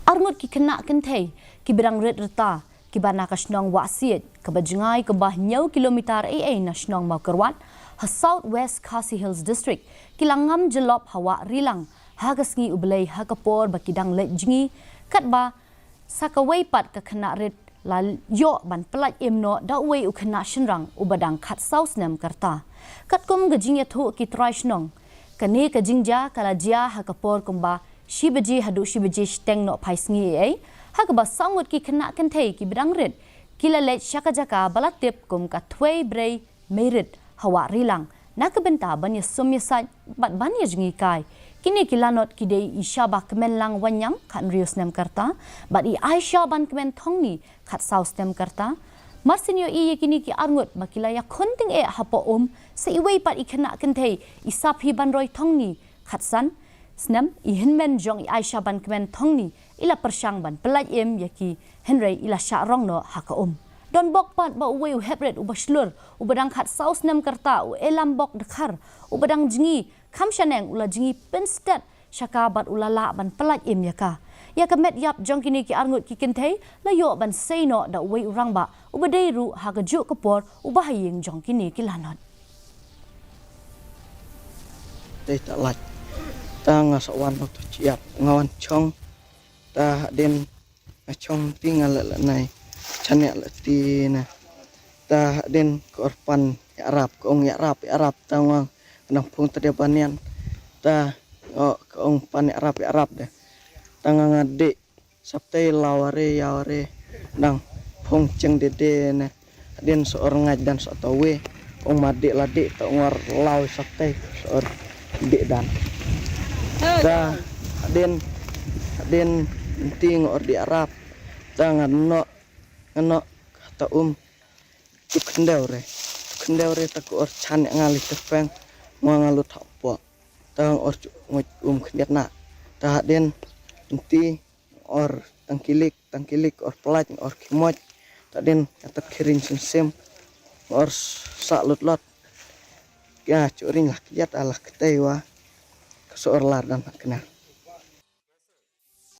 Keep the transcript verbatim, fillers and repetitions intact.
arngut ki khynnah kynthei kiba dang rit rta kiba na ka shnong Wahsiej kaba jngai kumba hynñiew kilometer ei ei na shnong Mawkyrwat ha South West Khasi Hills District ki la ngam jyllop ha Wah Rilang ha ka sngi U Blei ha ka por ba ki dang leit jngi, katba sa kawei pat ka khynnah rit la ïoh ban pyllait im noh da uwei u khynnah shynrang uba dang khatsaw snem ka rta. Katkum ka jingïathuh ki trai shnong, kane ka jingjia ka la jia ha ka por kumba shi baje haduh shi baje shiteng noh phai sngi ei ei, ha kaba saw ngut ki khynnah kynthei kiba dang rit ki la leit sha ka jaka ba la tip kum ka Thwei Brei Meirit ha Wah Rilang na ka bynta ban ïasum ïasaid bad ban ïajngi kai. Kine ki lanot ki dei i Shabakmenlang Wanniang, khathynriew snem ka rta, bad i Aishabankmen Thongni, khatsaw snem ka rta. Mar sien ïohi ïa kine ki arngut ba ki la ïakhun tyngeh hapoh um, sa iwei pat i khynnah kynthei, i Saphibanroi Thongni, khatsan snem, i hynmen jong i Aishabankmen Thongni i la pyrshang ban pyllait im ïa ki, hynrei i la shah rong noh ha ka um. Don bok pat ba uwei u heprit uba shlur uba dang khatsaw snem ka rta, u Elambok Dkhar, uba dang jngi kham shaneng, u la jngi pynstet sha ka bad u la lah ban pyllait im ïa ka. Ïa ka met ïap jong kine ki arngut ki kynthei la ïoh ban sei noh da uwei u rangbah uba dei ruh ha kajuh ka por uba ha ïing jong kine ki lanot. Te ta lait. Ta nga sa wan noh ta chiap, nga wan chong. Ta hadien nga chong ti nga la la nai. Chan ïa la ti na. Ta hadien ka or pan ïarap, ka ong ïarap, ïarap ta nga nang phung ta de banian. Ta, oh, ka ong pan ïarap, ïarap de. Ta nga nga dih. Saptei law are ïaw are nang phung cheng de de ne. Hadien sa or ngait dan sa tawe. Ong ma dih la dih ta ong or law saptei sa or dih dan. Ta hadien, hadien nti nga or dih arap. Ta nga nok, nga nok kata um. Tu khyndew re. Tu khyndew re ta ka or chan ïa nga li tepeng. Nga nga lut ha pok. Ta nga or chu ngut um khyndiat na. Ta hadien nti or tang kilik, tang kilik, or plait, or khimoj. Ta hadien nga tat khiring simsim, or sa lut lot. Ka churing lah kiat alah ketei wa. Ka sa or lar dan ha kena.